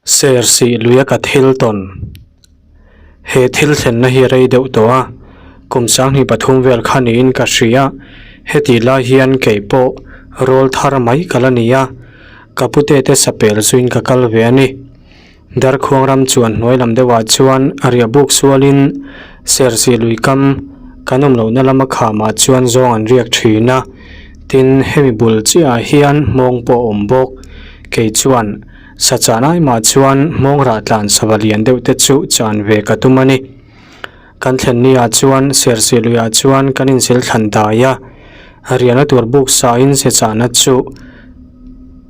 Sersih luia ka thil tawn. He thil thlenna hi rei deuh tawh a, kum 23 vel kha niin ka hria. Hetih lai hian kei pawh rawl thar mai ka la ni a, ka pute te sapel zuiin ka kal ve a ni. Darkhuang ram chuan hnuai lam deuhah chuan a riah buk sualin Sersih lui kam kan awm lohna lama khamah chuan zawng an riak thin a, tin hemi bul chiahah hian hmawng pawh a awm bawk. Kei chuan Sa chan ai mah chuan hmawng rah tlan sava lian deuh te chu chan ve ka tum a ni. Kan thlen ni ah chuan Sersih lui ah chuan kan insil thlan dai a, riahna tur buk sa in se chahna chu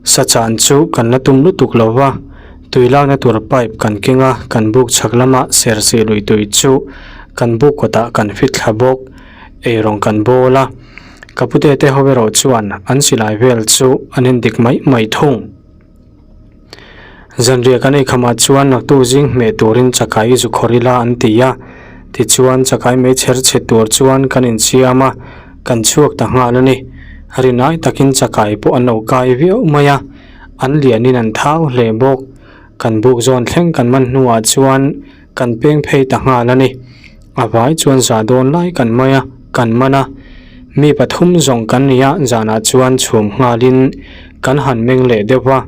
sa chan chu kan la tum lutuk lo va, tui lakna tur pipe kan keng a, kan buk chhak lama Sersih lui tui chu kan buk kawtah kan fit thla bawk, eirawng kan bawl a, ka pute te ho erawh chuan an silai vel chu an endik mai mai thung. Zanriah kan ei khamah chuan naktuk zing hmeh turin chakai i zu khawr ila an ti a, tichuan chakai mei chher chhe tur chuan kan insiam a, kan chhuak ta nghal a ni. Rinai takin chakai pawh an lo kai viau mai a, an lianin an thau hle bawk. Kan buk zawn thleng kan man hnuah chuan kan peng phei ta nghal a ni. A vai chuan za dawn lai kan mai a, kan man a. Mi pathum zawng kan ni a, zanah chuan chhum nghalin kan han meng leh deuh va.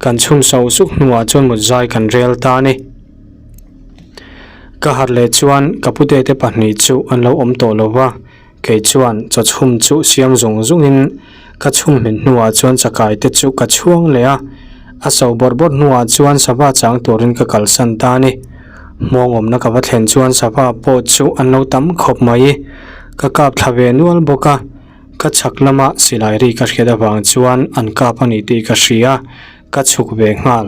Kan chhum so suk hnuah chuan mut zai kan rel ta a ni. Ka harh leh chuan ka pute te pahnih chu an lo awm tawh lo va. Kei chuan chaw chhum chu siam zung zungin ka chhum hmin hnuah chuan chakai te chu ka chhuang leh a, a so bawrh bawrh hnuah chuan sava chang turin ka kalsan ta a ni. Hmawng awmna ka va thlen chuan sava pawh chu an lo tam khawp mai. Ka kap thla ve nual bawk a, ka chhak lama silai ri ka hriat avang chuan an kap a ni tih ka hria, ka chhuk ve nghal.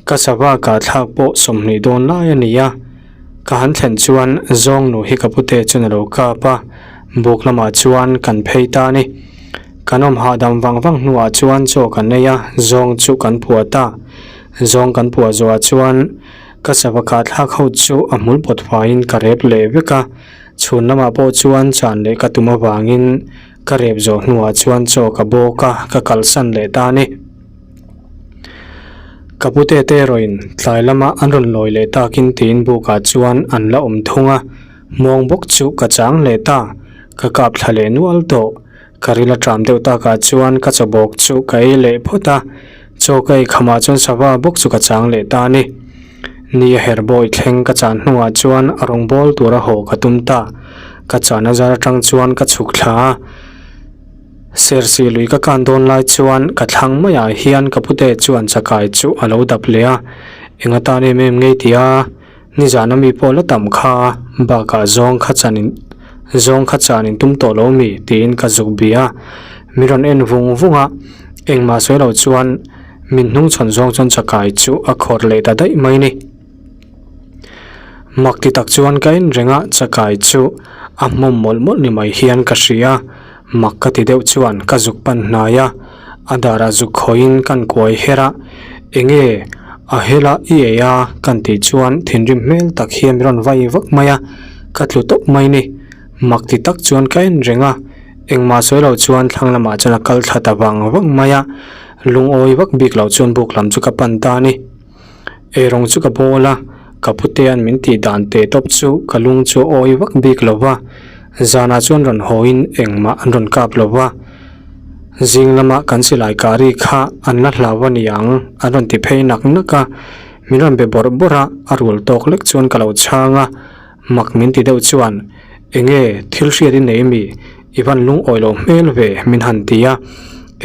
Ka sava kah thlak pawh 20 dawn lai a ni a, ka han thlen chuan zawng nu hi ka pute chuan a lo kap a, buk lamah chuan kan phei ta a ni. Kan awm hahdam vang vang hnuah chuan chaw kan ei a, zawng chu kan phuah ta. Zawng kan phuah zawhah chuan ka sava kah thlak ho chu a hmul pawt faiin ka rep leh vek a, chhun lamah pawh chuan chan leh ka tum avangin ka rep zawh hnuah chuan chaw ka bawk a, ka kalsan leh ta a ni. Ka pute te erawhin tlai lama an rawn lawi leh takin tiin bukah chuan an la awm thung a, muang bawk chu ka chang leh ta, ka kap thla leh nual tawh. Ka ril a ṭam deuh takah chuan ka chaw bawk chu ka ei leh phawt a, chaw ka ei khamah chuan sava bawk chu ka chang leh ta a ni. Ni a herh bawi thleng ka chan hnuah chuan a rawn bawl tura haw ka tum ta, ka chan a zar aṭang chuan ka chhuk thla a. Sersih lui ka kan dawn lai chuan ka thlang maiah hian ka pute chuan chakai chu a lo dap leh a, eng atan em em ngei tih a, nizan ami pawh la tam kha bakah zawng kha chan in zawng kha chan in tum tawh lo mi tiin ka zuk bi a, min rawn en vung vung a, engmah sawi lo chuan min hnungchhawn zawng chuan chakai chu a khawrh leh ta daih mai ni. Mak ti tak chuan ka en reng a, chakai chu a hmawm mawlh mawlh ni mai hian ka hria. Mak ka ti deuh chuan ka zuk pan hnai a, a darah zuk khawiin kan kuai her a, Enge a hela i ei a? kan tih chuan thinrim hmel tak hian min rawn vai vak mai a, ka tlu tawp mai ni. Mak ti tak chuan ka en reng a, engmah sawi lo chuan thlang lamah chuan a kal thla ta vang vang mai a, lungawi vak bik loh chuan buk lam chu ka pan ta a ni. Eirawng chu ka bawl a, ka putea'n min tih dan teh tawp chu ka lung chu a awi vak bik lo va, zanah chuan rawn hawiin engmah an rawn kap lo va. Zing lama kan silai kah ri kha an la hlau a ni ang an rawn ti phei nak nak a, min rawn be bawrh bawrh a, a rul tawk lek chuan ka lo chhang a, mak min ti deuh chuan enge thil hriat i nei mi i van lungawi loh hmel ve min han ti a,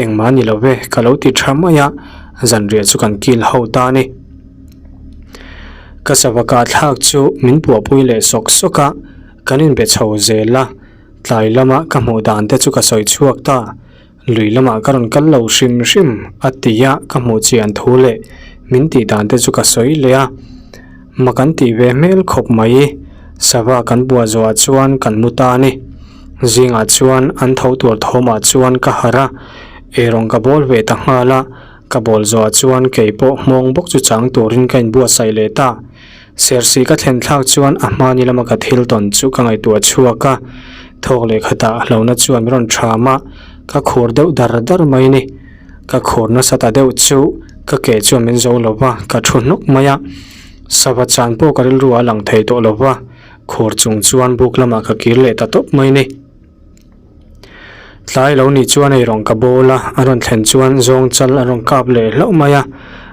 engmah ni lo ve ka lo ti tha mai a, zanriah chu kan kil ho ta a ni. Ka sava kah thlak chu min puahpui leh sawk sawk a, kan inbe chho zel a, tlai lama ka hmuh dan te chu ka sawi chhuak ta. Lui lamah ka rawn kal lo hrim hrim a ti a, ka hmuh chian thu leh min tih dan te chu ka sawi leh a. Ma kan tih ve hmel khawp mai. Sava kan buah zawhah chuan kan mu ta a ni. Zingah chuan an tho tur thawmah chuan ka harh a, eirawng ka bawl ve ta nghal a, ka bawl zawhah chuan kei pawh hmawng bawk chu chang turin ka inbuatsaih leh ta. Sersi ka thlen thlak chuan a hmani lama ka thil tawn chu ka ngaihtuah chhuak a, thawk leh khatah hlauhna chuan min rawn ṭham a, ka khur deuh dar dar mai ni. Ka khur nasa ta deuh chu Ka ke chuan min zo lo va, ka thu hnawk mai a. Sava chan pawh ka rilru a lang thei tawh lo va, khur chung chuan buk lamah ka kir leh ta tawp mai ni. Tlai lo nih chuan eirawng ka bawl a, a rawn thlen chuan zawng chal a rawn kap leh hlauh mai a.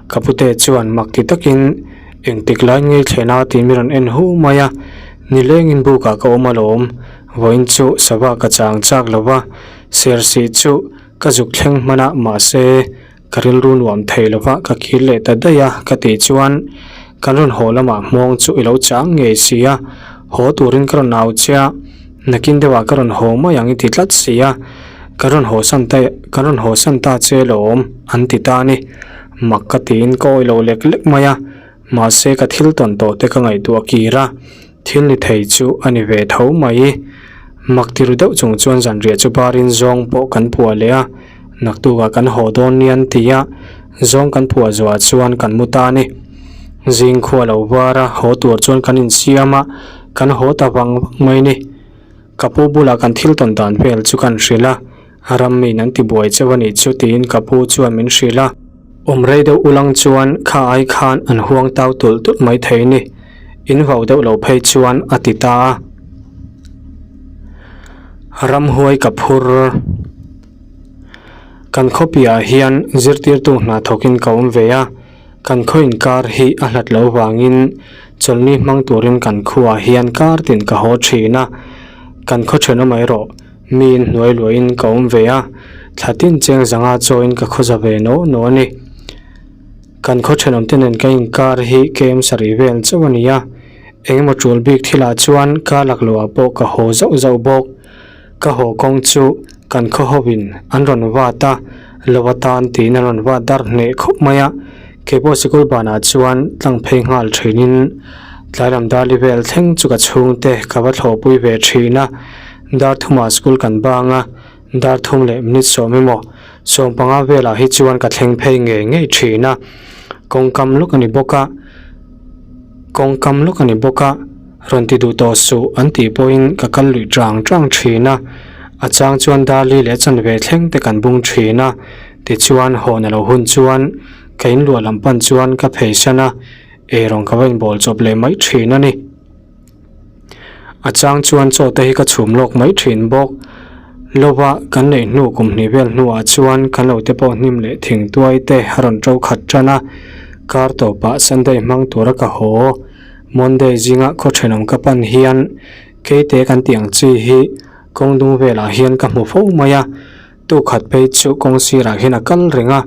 Ka pute chuan mak ti takin engtik lai ngei thlen a tih mi rawn en hu mai a. Nilengin bukah ka awm alawm, vawiin chu sava ka chang chak lo va, sersih chu ka zuk thleng hman a, mahse Ka rilru nuam thei lova ka kir leh ta daih a ka tih chuan kan rawn haw lamah hmawng chu i lo chang ngei si a, haw turin ka rawn au che a, nakin deuhah ka rawn haw mai ang i ti tlat si a, ka rawn haw san ta ka rawn haw san ta che lawm an ti ta a ni. Mak ka tiin ka awih lo lek lek mai a, mahse ka thil tawn tawh te ka ngaihtuah kir a, thil ni thei chu a ni ve tho mai. Mak ti ru deuh chung chuan zanriah chu barin zawng pawh kan puah leh a. Naktukah kan haw dawn nia an ti a, zawng kan phuah zuah chuan kan mu ta a ni. Zing khua lo var a, haw tur chuan kan insiam a, kan haw ta vang vang mai ni. Ka pu bulah kan thil tawn dan vel chu kan hrilh a, rammiin an ti buai cheu a nih chu tiin ka pu chuan min hrilh a. Awm rei deuh ulang chuan kha ai khan an huang tau tulh tulh mai thei ni. In vau deuh lo phei chuan a ti ta a. Ramhuai ka phur. Kan khawpiah hian zirtirtu hna thawkin ka awm ve a, kan khaw inkar hi a hlat loh vangin chawlhni hmang turin kan khuaah hian kar tin ka haw thin a, kan khaw thenawm erawh miin hnuai luahin ka awm ve a, thla tin cheng zanga chawiin ka khawza ve naw naw a ni. Kan khaw thenawm te nen kan inkar hi kem sarih vel chauh a ni a, engemaw tul bik thilah chuan ka lakloh ah pawh ka haw zauh zauh bawk. Ka haw kawng chu kan khaw hovin an rawn vat a, lo atan tiin an rawn vat dar hneh khawp mai a, keipawh sikul banah chuan tlang phei nghal thinin tlai lam dar li vel thleng chu ka chhungte ka va thlawhpui ve thin a, dar thumah school kan bang a, dar thum leh minute sawm emaw 15 velah hi chuan ka thleng phei ngei ngei thin a, kawngkam lawk a ni bawk a, kawngkam lawk a ni bawk a. Rawn ti duh tawh suh an tih pawhin ka kal luih chang chang thin a, a chang chuan Darli leh chanve thleng te kan bung thin a, tichuan hawn a lo hun chuan ka inluah lam pan chuan ka pheisan a, eirawng ka va inbawl chawp leh mai thin a ni. A chang chuan chaw te hi ka chhum lawk mai thin bawk. Lova kan neih hnu kum hnih vel hnuah chuan kan lo te pawh hnim leh thingtuai te a rawn to khat tan a, kar tawpah Sunday hmang tura ka haw. Monday zinga khaw thenawm ka pan hian keite kan tih ang chi hi kawng dung velah hian ka hmu fo mai a, tukhat phei chu kawng sirah hian a kal reng a,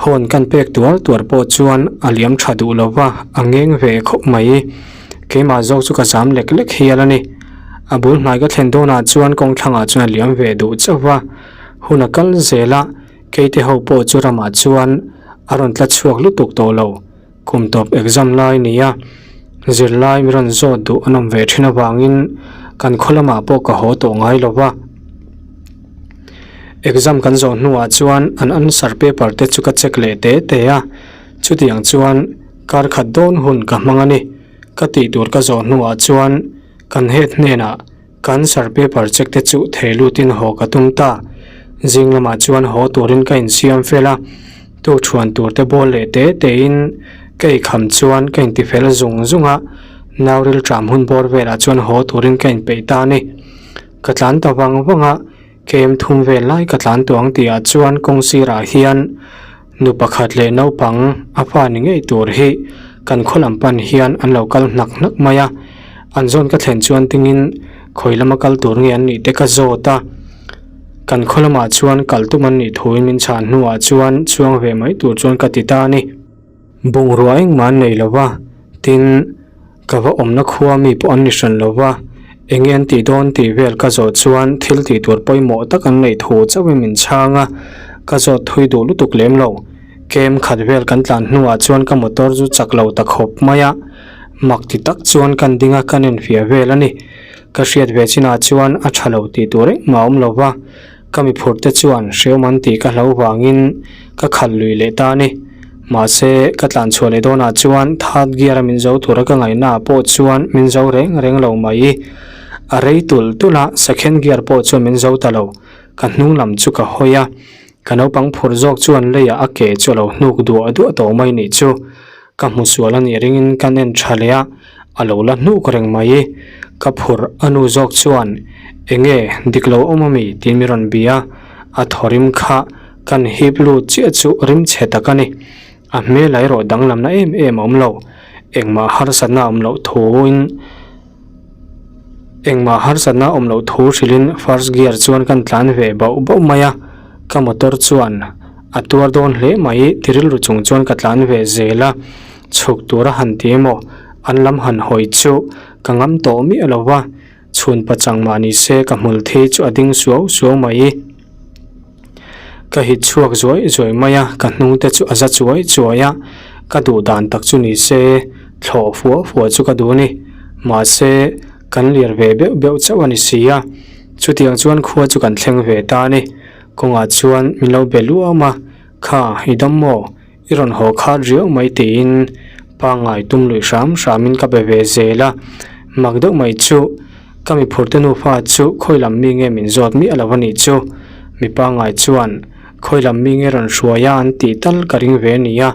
hawn kan pek tuar tuar pawh chuan a liam tha duh lo va, a ngeng ve khawp mai. Keimah zawk chu ka zam lek lek hial a ni. A bul hnai ka thlen dawnah chuan kawng thlangah chuan a liam ve duh chauh va, hun a kal zel a, keite ho pawh chu ramah chuan a rawn tla chhuak lutuk tawh lo. Kum tawp exam lai ni a, zirlai mi rawn zawt duh an awm ve thin avangin kan khaw lamah pawh ka haw tawh ngai lo va. Exam kan zawh hnuah chuan an answer paper te chu ka check leh te te a, chutiang chuan kar khat dawn hun ka hmang a ni. Ka tih tur ka zawh hnuah chuan kan head hnenah Ka answer paper check te chu thei lutin haw ka tum ta. Zing lamah chuan haw turin ka insiam fel a, tukṭhuan tur te bawl leh te tein ka eikham chuan ka inti fel zung zung a, nau rilṭam hun bawr velah chuan haw turin ka inpeih ta a ni. Ka tlan ta vang vang a, kem thum vel lai ka tlan tawh ang tihah chuan kawng sirah hian Nu pakhat leh naupang a fa ni ngei tur hi kan khaw lam pan hian an lo kal hnak hnak mai a, an zawn ka thlen chuan tingin khawi lama kal tur nge an nih te ka zawt a, kan khaw lamah chuan kal tum an nih thuin min chhan hnuah chuan chuang ve mai tur chuan ka ti ta a ni. Bungrua engmah an nei lo va, tin Ka va awmna khua mi pawh an ni hran lo va, eng nge an tih dawn tih vel ka zawh chuan thil tih tur pawimawh tak an neih thu chauhin min chhang a, ka zawt thui duh lutuk lem lo. Kem khat vel kan tlan hnuah chuan ka motor chu chak lo ta khawp mai a, mak ti tak chuan kan ding a kan enfiah vel a ni. Ka hriat ve chinah chuan a tha lo tih tur engmah a awm lo va, Ka mi phurh te chuan hreawm an tih ka hlo vangin ka khalh lui leh ta a ni. Mahse, ka tlan chhuah leh dawnah chuan third gear a min zo tura ka ngaihna ah pawh chuan min zo reng reng lo mai. A rei tulh tulh a, second gear pawh chuan min zo ta lo. Ka hnung lam chu ka hawi a. Ka naupang phur zawk chuan leiah a ke chu a lo hnuk duah duah tawh mai nih chu. Ka hmu sual a nih ringin ka nen tha leh a, a lo la hnuk reng mai. Ka phur a nu zawk chuan, Enge, dik lo awm ami? tiin mi rawn bia a, a thaw rim kha kan hip lut chiah chu rim chhe tak a ni. A hmel ah erawh danglamna em em a awm lo. Engmah harsatna a awm loh thuin Engmah harsatna awm loh thu hrilhin first gear chuan kan tlan ve bauh bauh mai a, ka motor chuan a tuar dawn hle mai ti rilru chung chuan ka tlan ve zel a, chhuk tura han ti emaw an lam han hawi chu ka ngam tawh miah lo va, chhun pachang mah ni se ka hmul thi chu a ding suau suau mai. Ka hit chhuak zuai zuai mai a, ka hnung te chu a za chuai chuai a, ka duh dan tak chu ni se thlawh fua fua chu ka duh a ni. Mahse, kan lir ve beuh beuh chauh a ni si a, chutiang chuan khua chu kan thleng ve ta a ni. Kawngah chuan min lo be luam a, Kha, i dam maw? I rawn haw khat riau mai tiin pangngai tum luih hram hramin ka be ve zel a, mak deuh mai chu ka mi phurte nufa chu khawi lam mi nge min zawt miah lo a nih chu. Mi pangngai chuan khawi lam mi nge rawn hruai a an tih tal ka ring ve a ni a,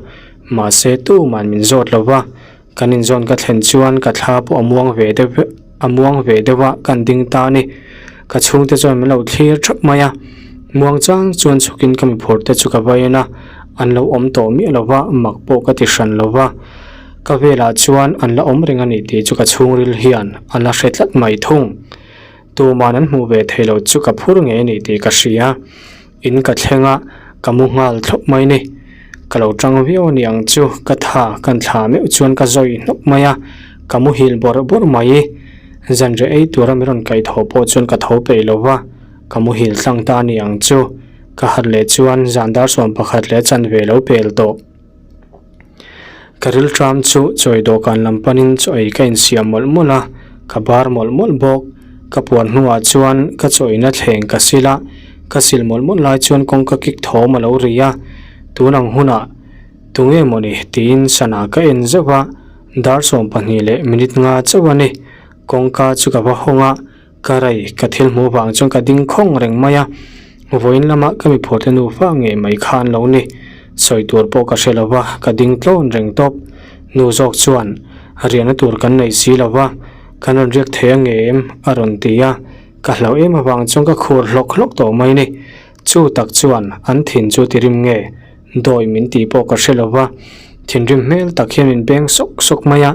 mahse tuman min zawt lo va, Kan inzawn ka thlen chuan ka thla pawh a muang ve deuh a muang ve deuh a, kan ding ta a ni. Ka chhungte chuan min lo thlir thap mai a, muang chang chuan chhukin ka miphur te chu ka va en a, an lo awm tawh miah lo va, mak pawh ka ti hran lo va. Ka velah chuan an la awm reng a ni tih chu ka chhungril hian a la hre tlat mai thung. Tuman an hmuh ve thei lo chu ka phur ngei a ni tih ka hria. In ka thleng a, ka mu nghal thlawp mai ni. Ka lo tang viau a ni ang chu, ka tha kan thla meuh chuan ka zawi hnawp mai a, ka muhil bawrh bawrh mai. Zanriah ei tura min rawn kaih tho pawh chuan ka tho peih lo va, ka muhil tlang ta a ni ang chu. Ka harh leh chuan zan dar 11 leh chanve lo pel tawh. Ka rilṭam chu chawi dawhkan lam panin chaw ei ka insiam mawlh mawlh a, ka bar mawlh mawlh bawk. Ka puan hnuah chuan ka chaw eina thleng ka sil a, ka sil mawlh mawlh lai chuan kawngka kik thawm a lo ri a, tun ang hunah tunge mawni tiin sana ka en zeuh a, dar 12 leh minute nga chauh a ni. Kawngka chu ka va hawng a. Ka rei, ka thil hmuh vang chuan ka ding khawng reng mai a, vawiin lama ka mi phurte nufa ngei mai kha an lo ni. Sawi tur pawh ka hre lo va, ka ding tlawn reng tawp. Nu zawk chuan, Riahna tur kan nei si lo va, kan rawn riak thei a nge em? a rawn ti a, ka hlauh em avang chuan ka khur hlawk hlawk tawh mai ni. Chu tak chuan an thin chu ti rim nge? Dawi min tih pawh ka hre lo va, thinrim hmel tak hian min beng sawk sawk mai a,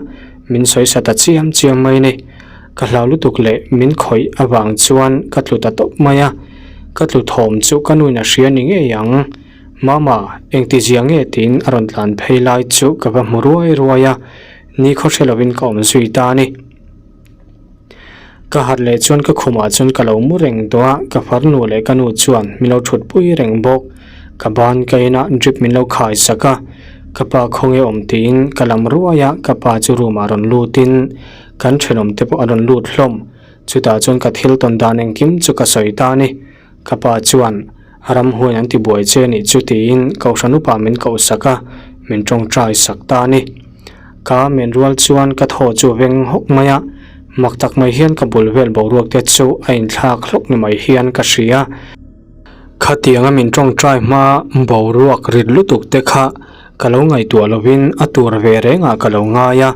min sawi sa ta chiam chiam mai ni. Ka hlau lutuk leh min khawih avang chuan ka tlu ta tawp mai a, ka tlu thawm chu ka nuin a hria ni ngei ang. Mama, engti zia nge tiin a rawn tlan phei lai chu ka va hmu ruai ruai a, ni khaw hre lovin ka awm zui ta a ni. Ka harh leh chuan ka khumah chuan ka lo mu reng tawh a, ka farnu leh ka nu chuan min lo thut pui reng bawk. Ka ban ka en a, drip min lo khai sak a, ka pa khawnge awm tiin ka lam ruai a, ka pa chu room ah rawn lut in kan thenawm te pawh a rawn lut hlawm. Chutah chuan ka thil tawn dan engkim chu ka sawi ta a ni. Ka pa chuan ramhuain an ti buai che anih chu tiin Kohhran upa min koh sak a, min tawngtai sak ta a ni. Ka men rual chuan ka thaw chu veng hawk mai a, mak tak mai hian ka bul vel boruak te chu a inthlak hlawk ni mai hian ka hria. Khatianga min tawngtai hma boruak rit lutuk te kha ka lo ngaihtuah lovin a tur ve rengah ka lo ngai a,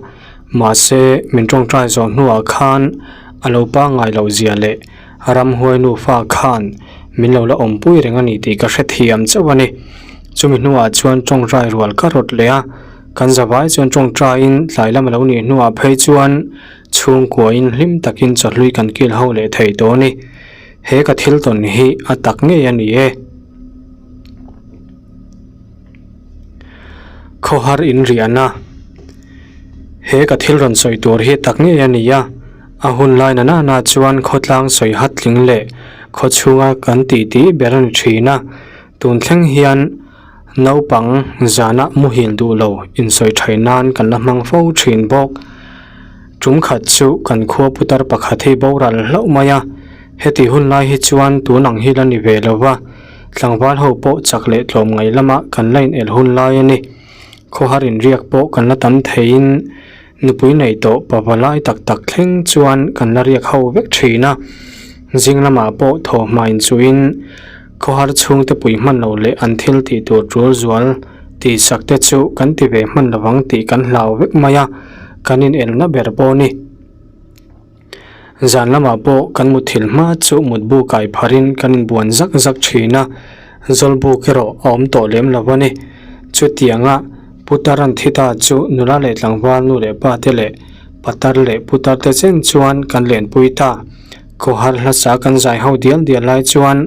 mahse min tawngtai zawh hnuah khan a lo pangngai loh zia leh Ramhuai nufa khan min lo la awmpui reng a ni tih ka hrethiam chauh a ni. Chumi hnuah chuan tawngtai rual ka rawt leh a, kan zavai chuan tawngtaiin tlai lam a lo nih hnuah phei chuan chhungkuain hlim takin chawhlui kan kil ho leh thei tawh a ni. He ka thil tawn hi a tak ngei a ni e. Khawhar in riahna He ka thil rawn sawi tur hi tak ngei a ni a, a hun lai na nana chuan khawtlang sawi hat tling leh khaw chhunga kan tih tih ber a ni thin a, tun thleng hian naupang zana muhil duh lo insawi thaih nan kan la hmang fo thin bawk. Tum khat chu kan khua putar pakhat hi boral hlauh mai a, heti hun lai hi chuan tun ang hi la ni ve lo va. Tlangval ho pawh chak leh tlawm ngaih lama kan la inelh hun lai a ni. Khawhar inriak pawh kan la tam theiin nupui nei tawh pava lai tak tak thleng chuan kan la riak ho vek thin a. Zing lamah pawh thawhhma inchuhin Khawhar chhungte pui hman lo leh an thil tih tur tul zual tih sak te chu kan ti ve hman lovang tih kan hlau vek mai a, kan inelna ber pawh a ni. Zan lamah pawh kan muthilh hma chu mutbu kai pharin kan inbuan zak zak thin a, zawlbuk erawh a awm tawh lem lo a ni. Chutianga putar an thi ta chu nula leh tlangval nu leh pa te leh patar leh putar te chen chuan kan lenpui ta. Khawhar hlasa kan zai ho dial dial lai chuan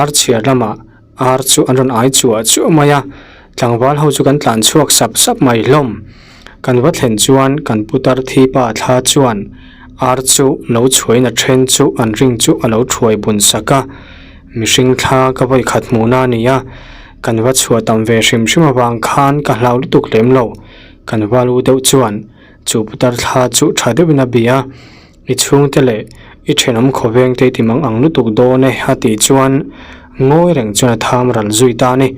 ar chhiar lamah Ar chu an rawn ai chuah chuah mai a, tlangval ho chu kan tlan chhuak sap sap mai hlawm. Kan va thlen chuan kan putar thi pa thla chuan ar chu lo chhuain a then chu an ring chu a lo thuai bun sak a. Mihring thla ka vawi khat hmuhna a ni a, kan va chhuah tam ve hrim hrim avang khan ka hlau lutuk lem lo. Kan val u deuh chuan chu putar thla chu tha deuhin a bia a. I chhungte leh i thenawm khawveng te i ti mang ang lutuk dawn e a tih chuan ngawi reng chuan a tham ral zui ta a ni.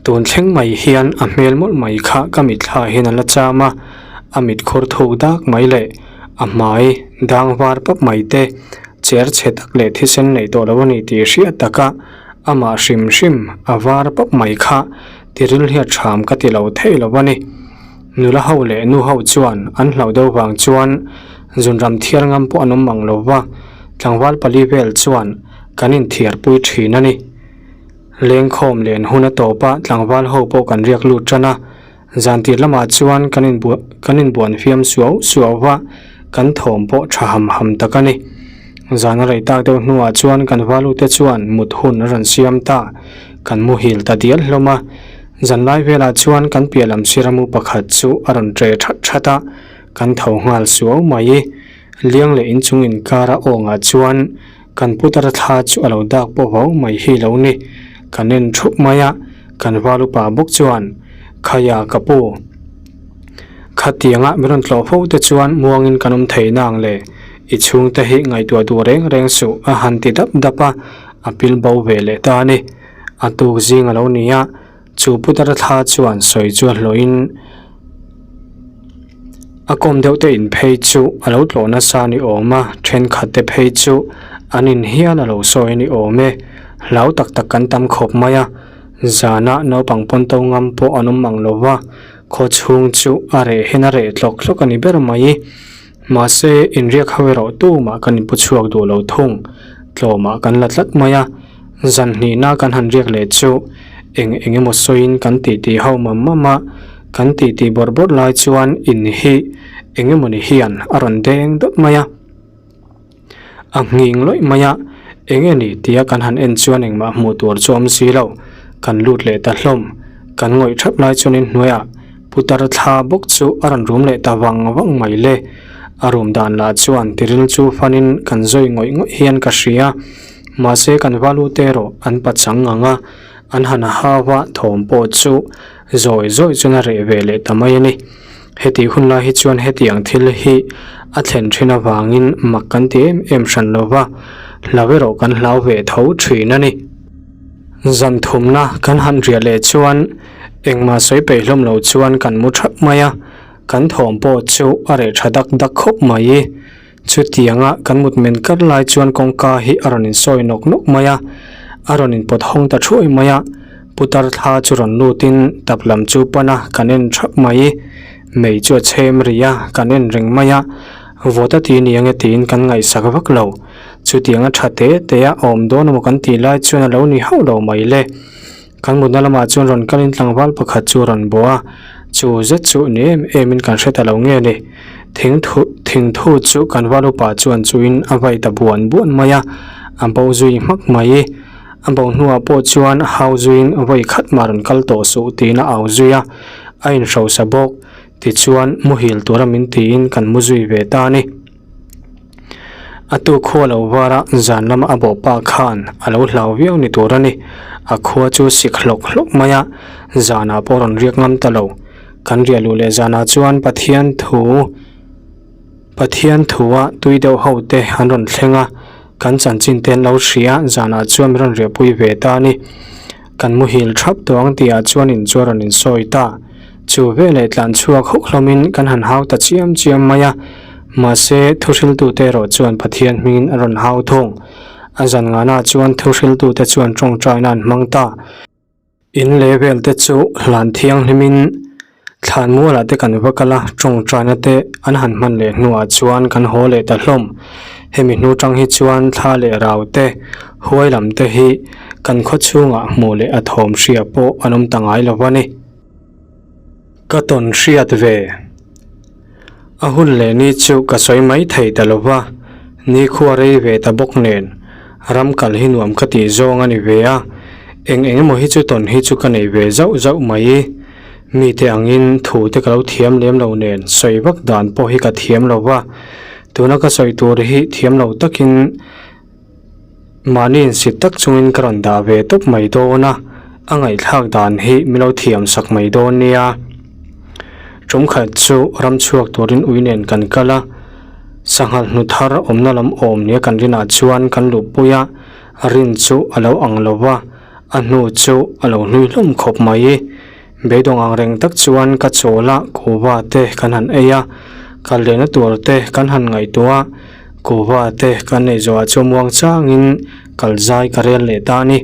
Tun thleng mai hian a hmel mawlh mai kha ka mitthla hian a la cham a, a mit khur thuk dak mai leh a hmai dang var pap mai te cher chhe tak leh thisen neih tawh lo a ni tih hriat taka amah hrim hrim a var pap mai kha tiril hi a tham ka ti lo theih lo a ni. Nula ho leh nu ho chuan an hlauh deuh vang chuan zunram thiar ngam pawh an awm mang lo va, tlangval pali vel chuan kan inthiar pui thin a ni. Lengkhawm len hun a tawp a, tlangval ho pawh kan riak lut tan a, zan tir lamah chuan kan inbuah kan inbuan fiam suau suau va, kan thawm pawh tha ham ham tak a ni. Zan a rei tak deuh hnuah chuan kan valute chuan mut hun a rawn siam ta, kan muhil ta dial hlawm a. Zanlai velah chuan kan piah lam siramu pakhat chu a rawn ṭe that that a, kan tho nghal suau mai. Liang leh inchung inkara awngah chuan kan putara thla chu a lo dak pawh vau mai hi lo ni. Kan en thup mai a, kan val upa bawk chuan, Khaia ka pu, khatianga min rawn tlawh fo te chuan muangin kan awm thei nang le, i chhungte hi ngaihtuah duh reng reng suh a han ti dap dap a, a pil bo ve leh ta a ni. A tuk zing a lo ni a, chu putara thla chuan sawi chu a hlawhin a kawm deuh te in phei chu a lo tlawh nasa a ni awm a, thenkhat te phei chu an in hial a lo sawi a ni awm e. Hlau tak tak kan tam khawp mai a, zana naupang pawn to ngam pawh an awm mang lo va, khaw chhung chu a reh hian a reh tlawk tlawk a ni ber mai. Mahse, inriak ho erawh tumah kan inpu chhuak duh lo thung. Tlawmah kan la tlat mai a, zan hnihna kan han riak leh chu eng eng emaw sawiin kan titi ho mam mam a, kan titi bawrh bawrh lai chuan in hi eng emawni hian a rawn deng dawt mai a. A nghing lawih mai a, eng nge ni tia kan han en chuan engmah hmuh tur chu awm si lo, kan lut leh ta hlawm. Kan ngawih thap lai chuan inhnuaiah putar thla bawk chu a rawn rum leh ta vang vang mai le. A rum dan lah chuan tiril chu fanin kan zawi ngawih ngawih hian ka hria. Mahse kan valu te erawh an pachang ngang a, an han hau a thawm pawh chu zawi zawi chuan a reh ve leh ta mai a ni. Hetih hun lai hi chuan hetiang thil hi a thlen thin avangin mak kan ti em em hran lo va, hlau erawh kan hlau ve tho thin a ni. Zan thumna kan han riah leh chuan engmah sawi peih hlawm lo chuan kan mu thap mai a, kan thawm pawh chu a reh tha dak dak khawp mai. Chutianga kan mut men kar lai chuan kawngka hi a rawn insawi nawk nawk mai a, a rawn inpawt hawng ta thuai mai a, putar thla chu rawn lutin tap lam chu pan a kan en thap mai, mei chu a chhem ri a kan en reng mai a, vawt a ti ni ange tiin kan ngaihsak vak lo, chutianga tha te te a awm dawn emaw kan tih lai chuan a lo ni hauh lo mai le. Kan mutna lamah chuan rawn kalin tlangval pakhat chu a rawn bawh a, chu zet chu ni em emin kan hre ta lo nge ni. Thing thu thingthu chu kan val upa chuan chuin a vai ta buan buan mai a, a bo zui hmak mai. A bo hnuah pawh chuan hau zuiin vawi khat mah rawn kal tawh suh tiin a au zui a, a inhrosa bawk. Tichuan muhil tura min tiin kan mu zui ve ta a ni. A tu khua lo var a, zan lama a bawh pa khan a lo hlau viau ni tur a ni. A khua chu sik hlawk hlawk mai a, zanah pawh rawn riak ngam ta lo. Kan riah luh leh zanah chuan Pathian thu Pathian thua tui deuh ho te an rawn thleng a, kan chanchin te an lo hria, zanah chuan min rawn riahpui ve ta a ni. Kan muhil thap tawh ang tihah chuan in chu a rawn insawi ta. Chu veleh tlan chhuak hauh hlawmin kan han hau ta chiam chiam mai a. Mahse, thuhriltute erawh chuan Pathian hmingin a rawn hau thung. A zan ngana chuan thuhriltute chuan tawngtaina an hmang ta. In leh vel te chu hlan thianghlimin thlan mualah te kan va kal a, tawngtaina te an han hman leh hnuah chuan kan haw leh ta hlawm. Hemi hnu tang hi chuan thla leh rau te, huai lam te hi kan khaw chhungah hmuh leh a thawm hria pawh an awm ta ngai lo a ni. Ka tawn hriat ve. A hun leh ni chu ka sawi mai thei ta lo va, nikhua rei ve ta bawk nen ram kal hi nuam ka tih zawng a ni ve a, eng eng emaw hi chu tawn hi chu ka nei ve zauh zauh mai. Mite angin thu te ka lo thiam lem lo nen sawi vak dan pawh hi ka thiam lo va, tuna ka sawi tur hi thiam lo takin Mahni insit tak chungin ka rawn dah ve tawp mai dawn a, a ngaihthlak dan hi min lo thiam sak mai dawn nia. Tum khat chu ram chhuak turin ui nen kan kal a, sanghal hnu thar awmna lam awm nia kan rinah chuan kan luhpui a, rin chu a lo ang lo va, a hnu chu a lo hlui hlawm khawp mai. Beidawng ang reng tak chuan ka chawl a, kuhva te kan han ei a, kal lehna tur te kan han ngaihtuah a, kuhva te kan ei zawhah chuan muang changin kal zai ka rel leh ta a ni.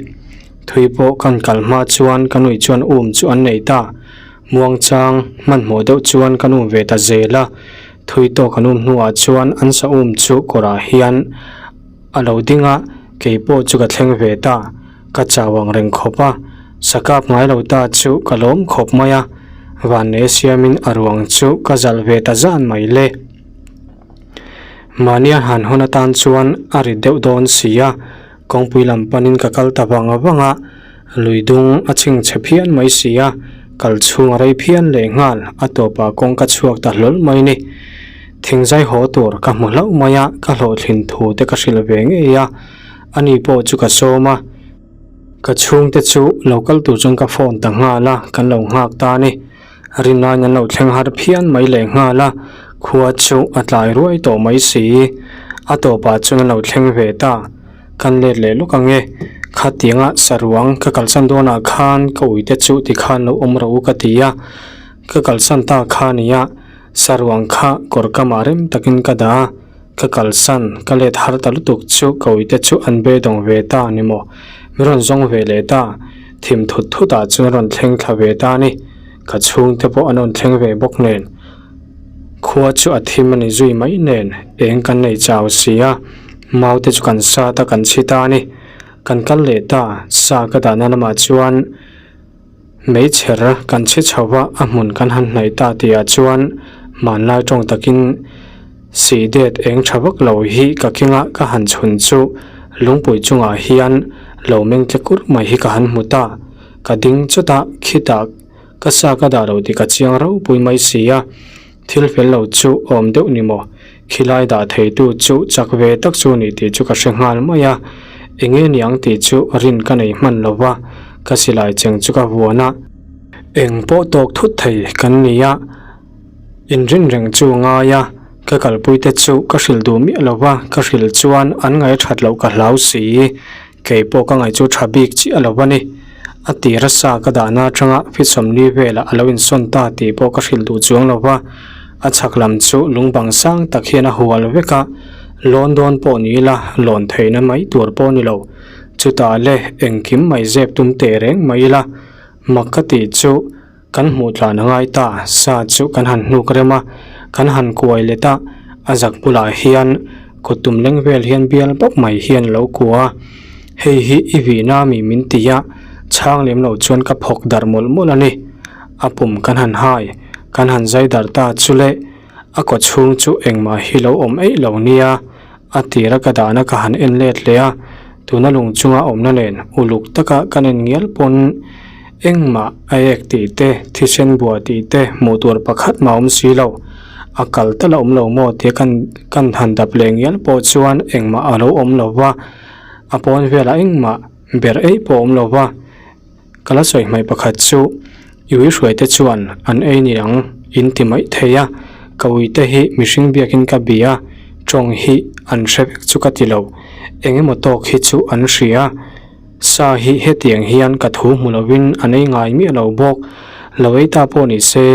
Thui pawh kan kal hma chuan ka nui chuan um chu an nei ta. Muang chang hmanhmawh deuh chuan kan um ve ta zel a, thui tawk an um hnuah chuan an sa um chu kawrah hian a lo ding a, kei pawh chu ka thleng ve ta. Ka chau ang reng khawp a, sa kap ngai lo ta chu ka lawm khawp mai a, vanneih siamin a ruang chu ka zalh ve ta zan mai le. Mahnia han hawn atan chuan a rit deuh dawn si a, kawngpui lam panin ka kal ta vang vang a, lui dung a chhing chhe phian mai si a, kal chhung a rei phian leh nghal, a tawpah kawng ka chhuak ta hlawl mai ni. Thingzai haw tur ka hmu hlauh mai a, ka hlawhtlin thu te ka hrilh ve ngei a. Ani pawh chu ka sawm a, ka chhungte chu lo kal tur chuan ka phone ta nghal a, kan lo nghak ta a ni. Rinnain an lo thleng har phian mai leh nghal a, khua chu a tlai ruai tawh mai si. A tawpah chuan an lo thleng ve ta, kan let leh lawk ang e. Khatianga saruang ka kalsan dawnah khan ka uite chu tikhan lo awm rawh u ka ti a, ka kalsan ta kha nia, saruang kha kawr kamah rem takin ka dah a. Ka kalsan, ka let har ta lutuk chu ka uite chu an beidawng ve ta a ni maw? Min rawn zawng ve leh ta, thim thut thut ah chuan rawn thleng thla ve ta a ni. Ka chhungte pawh an rawn thleng ve bawk nen. Khua chu a thim a ni zui mai nen, eng kan nei chau si a, mau te chu kan sat a kan chhi ta a ni. Kan kal leh ta, sa ka dahna lamah chuan Meichher kan chhi chho va, a hmun kan han hnaih ta tihah chuan hmanlai tawng takin sih det eng tha vak lo hi ka kengah ka han chhun chu lungpui chungah hian lo meng tle kur mai hi ka han hmu ta. Ka ding chawt a, khitah ka sa ka dah lo tih ka chiang ropui mai si a, thil fel lo chu awm deuh ni maw? Khilai dah theitu chu chak ve tak chu ni tih chu ka hre nghal mai a, eng nge niang tih chu rin ka nei hman lo va, ka silai cheng chu ka vuan a. Eng pawh tawk thut thei kan ni a, inrin reng chu ngai a, ka kalpuite chu ka hrilh duh miah lo va, ka hrilh chuan an ngaih that loh ka hlau si. Kei pawh ka ngaih chu tha bik chiah lo a ni. A tir a sa ka dahna atanga fitsawmni velah a lo insawn ta tih pawh ka hrilh duh chuang lo va. A chhak lam chu lungbang sang tak hian a hual vek a, lawn dawn pawh ni ila lawn theihna mai tur pawh ni lo. Chutah le engkim mai zep tum teh reng mai ila mak ka tih chu Kan hmuh tlan a ngai ta, sa chu kan han hnuk rem a, kan han kuai let a, a zak bulah hian kut tum leng vel hian bial bawk mai hian a lo kua a, hei hi i vihna ami min ti a, chhang lem lo chuan ka phawk darh mawlh mawlh a ni. A pum kan han hai, kan han zai darh ta chu le, a kaw chhung chu engmah hi lo awm eih lo nia, a tira ka dahna ka han en let leh a, tuna lung chunga awmna nen uluk taka kan en ngial pawn engmah a ek tih te, thisen bua tih te hmuh tur pakhat mah awm si lo. A kal tal a awm lo maw tia kan kan han dap leh ngial pawh chuan engmah a lo awm lo va, a pawn velah engmah ber eih pawh a awm lo va. Ka la sawi hmaih pakhat chu i ui hruaite chuan an ei ni ang in ti mai thei a, ka uite hi mihring biakin ka bia a, tawng hi an hre vek chu ka ti lo, eng emaw tawk hi chu an hria. Sa hi hetiang hian ka thu hmu lovin an ei ngai miah lo bawk, lo ei ta pawh ni se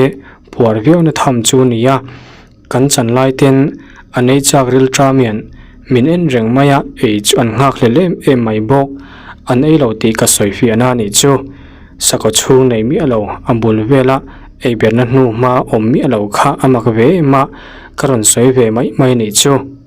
puar viauna tham chu nia. Kan chan lai ten an ei chak ril tamian Min en reng mai a, ei chu an nghak hlel em em mai bawk. An ei lo tih ka sawi fiahna a nih chu. Sakhaw chhung nei miah lo, a bul vela ei berna hnu hma awm miah lo kha a mak ve em a, ka rawn sawi ve mai mai a nih chu.